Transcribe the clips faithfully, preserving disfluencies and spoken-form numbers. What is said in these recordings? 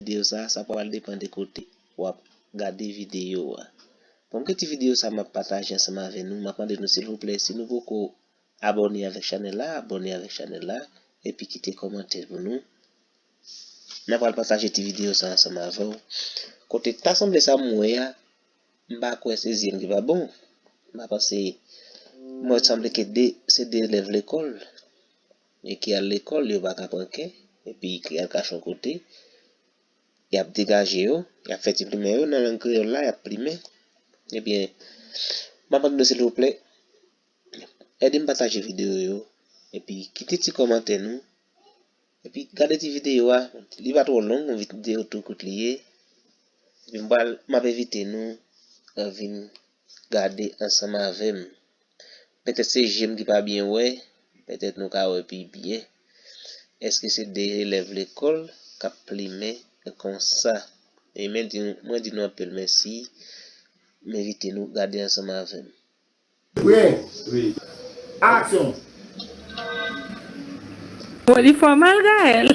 videyo sa, sa pral depann de kote w ap gade videyo a. Bon, gen ti videyo sa m ap pataje ansanm avè nou, m ap mande nou silvouplè, si nou poko abòne avèk chanèl la, abòne avèk chanèl la, epi kite kòmantè pou nou. N ap pral pataje ti videyo sa ansanm avè w. Kote ta sanble sa m wè a, m pa kwè se zye m ki pa bon. M pa panse, mwen sanble ke de, se de elèv lekòl. E ki al lekòl, yo pa ka pran kè, epi ki al kache yon kote, y ap degaje yo, y ap fè ti plimen yo nan lang kreyòl la, y ap plimen. Ebyen, m ap mande nou silvouplè, ede m pataje videyo yo, epi kite ti kòmantè nou, epi gade ti videyo a, li pa twò long, yon videyo tou kout li ye. Epi m pral, m ap envite nou, eh, vin gade ansanm avè m. Petèt se je m ki pa byen wè, petèt nou ka wè pi byen. Èske se de elèv lekòl k ap plimen konsa? E men di, mwen di nou anpil mèsi, m envite nou gade ansanm avè m. Prè? Wi. Aksyon! Bon, li fò mal, Gaël.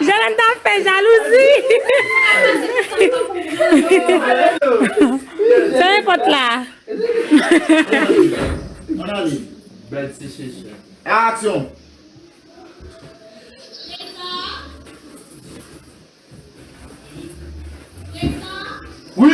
Jalen ta fè jalouzi. Fèmen pòt la. Ann ale. Bèl ti chiche. Aksyon! Wi!